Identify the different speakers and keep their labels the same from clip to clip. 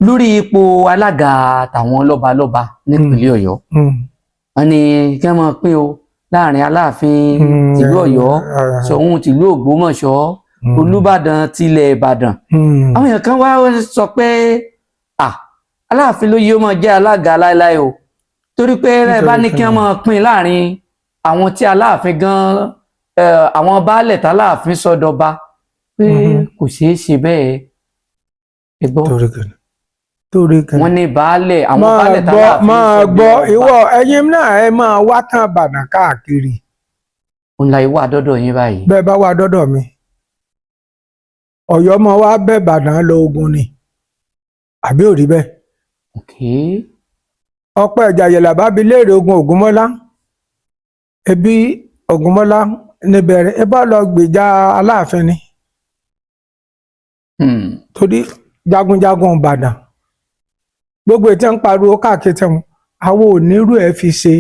Speaker 1: Lórí ipò alága tàwọn lọ́balọ́ba nípínlẹ̀ Ọ̀yọ́, wọ́n ní kí wọ́n máa pín o láàrin Aláàfin tìlú Ọ̀yọ́, Ṣọ̀ún tìlú Ògbómọ̀ṣọ́, Olúbàdàn tilẹ̀ Ìbàdàn. Àwọn èèyàn kan wá sọ pé à Aláàfin ló yí ó máa jẹ́ alága láéláé o, torí pé ẹ bá ní kí wọ́n máa pín láàrin àwọn tí Aláàfin gan, àwọn baálẹ̀ tÁláàfin sọdọba, pé kò ṣeé ṣe bẹ́ẹ̀. Ẹ gbọ́.
Speaker 2: Torí kìnnì, torí kìnnì.
Speaker 1: Wọ́n ní baálẹ̀, àwọn
Speaker 2: Máa
Speaker 1: baálẹ̀
Speaker 2: gbọ́,
Speaker 1: tÁláàfin
Speaker 2: máa
Speaker 1: sọ di
Speaker 2: gbọ́.
Speaker 1: ọba.
Speaker 2: Ìwọ, ẹ̀yin náà, ẹ máa wá tán Ìbàdàn káàkiri.
Speaker 1: Ń la ìwà dọ́dọ̀ yín báyìí.
Speaker 2: Bẹ́ẹ̀ bá wà dọ́dọ̀ mi, Ọ̀yọ́ mọ wá bẹ́ẹ̀, Ìbàdàn lọ ogun ni, àbí ò rí bẹ́ẹ̀?
Speaker 1: Ok.
Speaker 2: Ọ̀pọ̀ Ìjàyè làbá bi léèrè ogun Ògúnmọ́lá, ẹbí Ògúnmọ́lá níbẹ̀rẹ̀, ẹ bá lọ gbèjà Aláàfin ni, torí jagunjagun Ìbàdàn gbogbo ètò ń pariwo káàkiri tẹ̀wọ̀n, àwọn ò nírú ẹ̀ fi ṣe.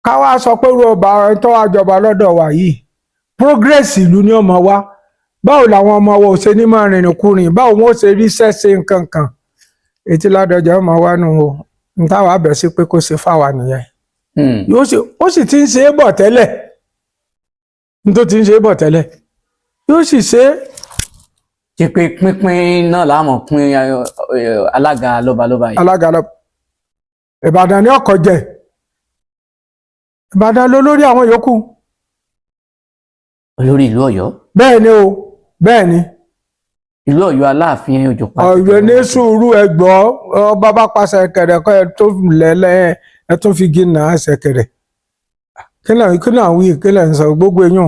Speaker 2: Ká wá sọ pé irú ọba tó wá jọba lọ́dọ̀ wa yìí, progress ìlú ni ọmọ wa, báwo làwọn ọmọ wa ò ṣe ní máa rìnrìn kùnrin, báwo wọn ò ṣe rí sẹ́sẹ nǹkan kan etí Ládọjà ọmọ wa nù o, n táwa bẹ̀ sí pé kó ṣe fáwa nìyẹn. Yóò ṣe, ó sì ti ń ṣe é bọ̀ tẹ́lẹ̀, n tó ti ń ṣe é bọ̀ tẹ́lẹ̀, yóò sì ṣe é.
Speaker 1: Ṣe pé pínpín náà láàmú pín alága lọ́balọ́ba yìí?
Speaker 2: Alága lọ, Ìbàdàn ní ọkọ̀ jẹ, Ìbàdàn ló lórí àwọn yòókù.
Speaker 1: Olórí ìlú Ọ̀yọ́?
Speaker 2: Bẹ́ẹ̀ ni o, bẹ́ẹ̀ ni.
Speaker 1: Ìlú Ọ̀yọ́, Aláàfin Òjòpá.
Speaker 2: Ọ̀yọ́ ní sùúrù, ẹgbọ́ ọba bá pàṣẹ kẹrẹ kọ ẹ tó lẹ́lẹ́, ẹ tún fi gí nà ẹsẹ̀ kẹrẹ. Kí là ń wí, kí là ń sọ? Gbogbo eyín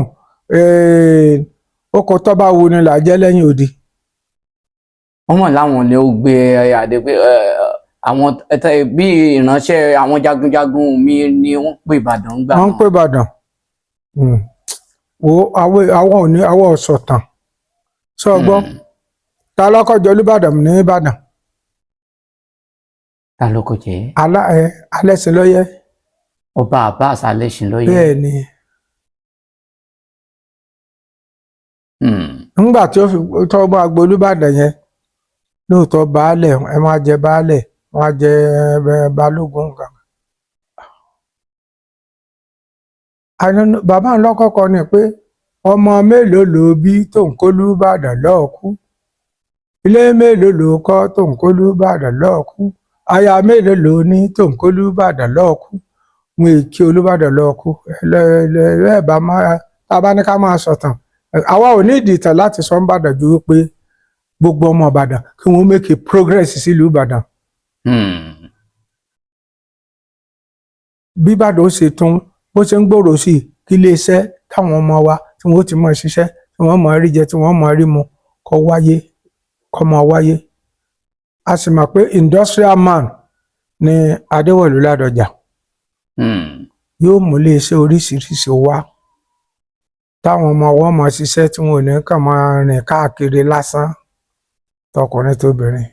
Speaker 2: ọkọ̀ tó bá wo ni là jẹ́ lẹ́yìn odi.
Speaker 1: Wọ́n mọ̀ láwọn ni ó gbé adé pé àwọn bí ìránṣẹ́ àwọn jagunjagun mi ni wọ́n pè Ìbàdàn gbà
Speaker 2: Wọ́n ń
Speaker 1: náà.
Speaker 2: pè Ìbàdàn. Wo, àwọn ò ní àwọn ọ̀sọ̀tàn sọ gbọ́. Ta lọ́kọ̀jọ́ Olúbàdàn ní Ìbàdàn?
Speaker 1: Ta ló kọ jẹ́?
Speaker 2: Alá ẹ Alẹ́sìnlọ́yẹ́.
Speaker 1: Ọba Abbas Alẹ́ṣinlọ́yẹ́.
Speaker 2: Bẹ́ẹ̀ ni. Nígbà tí ó fi tọ́ bá agbo Olúbàdàn yẹn, lóòótọ́ baálẹ̀ ẹ máa jẹ baálẹ̀, wọ́n á jẹ ẹ balógun nǹkan. Bàbá ń lọ́kọ̀kọ́ ni pé ọmọ mélòó ló bí tó ń kó Olúbàdàn lọ́ọ̀kú, ilé mélòó ló kọ́ tó ń kó Olúbàdàn lọ́ọ̀kú, aya mélòó ló ní tó ń kó Olúbàdàn lọ́ọ̀kú, wọn èkí Olúbàdàn lọ́ọ̀kú ẹ bá máa tá a bá ní ká máa sọ̀tàn, àwa ò ní ìdí ìtàn láti sọ ń bàdàn ju wípé gbogbo ọmọ Ìbàdàn kí wọ́n make a progress sílùú Ìbàdàn. Bí Ìbàdàn ó ṣe tún bó ṣe ń gbòòrò sí i, kí iléeṣẹ́ táwọn ọmọ wa tí wọ́n ó ti máa ṣiṣẹ́, tí wọ́n máa rí jẹ, tí wọ́n máa rí mu, kó wáyé, kó máa wáyé. A sì mọ̀ pé industrial man ni Adéwọ̀lú Ládọjà. Yóò mú iléeṣẹ́ oríṣiríṣi wá táwọn ọmọ wọn máa ṣiṣẹ́, tí wọn ò ní kàn máa rìn káàkiri lásán, tọkùnrin tóbìnrin.